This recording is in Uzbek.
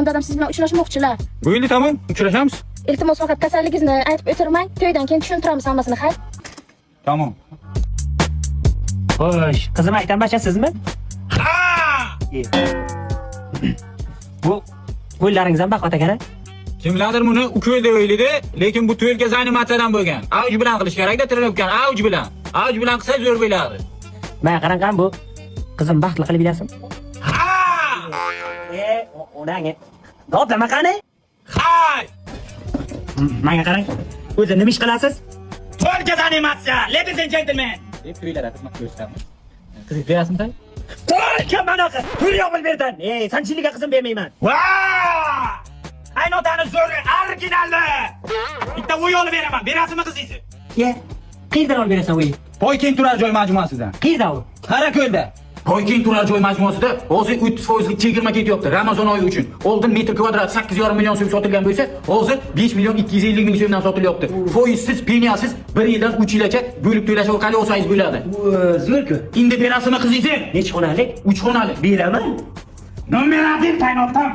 Dadam siz bilan uchrashmoqchilar. Bo'ldi, tamom, uchrashamiz. Iltimos, faqat kasalligingizni aytib o'tirmang. To'ydan keyin tushuntiramiz hammasini, xayr? Tamom. Xo'sh, qizim aytan basha sizmi? Ha! E. Bu qo'llaringiz ham baquvvat ekan, a? Kimlardir buni ukol deb o'ylaydi, lekin bu только заниматься dan bo'lgan. Avj bilan qilish kerakda тренировка ni, avj bilan. Avj bilan qilsa zo'r bo'ladi. Mana qarang, qani bu qizim baxtli qilib bilasizmi? Ha! E, onang. Doblama qani? Hay! Menga qarang. O'zi nima ish qilasiz? Только заниматься, ladies and gentlemen. Deb to'ylarda xizmat ko'rsatamiz. Qizingiz berasizmi? Только manaqa pul yo'q bil berdan. Ey, sanchiliga qizim bermayman. Va! Qaynotani zo'ri, originalni. Bitta uy olib beraman. Berasizmi qizingizni? Ye. Qayerdan olib berasan uy? Poykeng turar joy majmuasidan. Qayerda u? Qorako'lda. Poykeng turar joy majmuasida hozir 30 foizlik chegirma ketyapti Ramazon oyi uchun. Oldin metr kvadrat 8,5 million so'm sotilgan bo'lsa, hozir 5 million 250 ming so'mdan sotilyapti. Foizsiz, penyasiz 1 yildan 3 yilgacha bo'lib to'lash orqali olsangiz bo'ladi. Zo'r-ku. Endi berasizmi qizingizni? Necha xonalik? 3 xonali. Beraman. Nomer 1 qaynotam.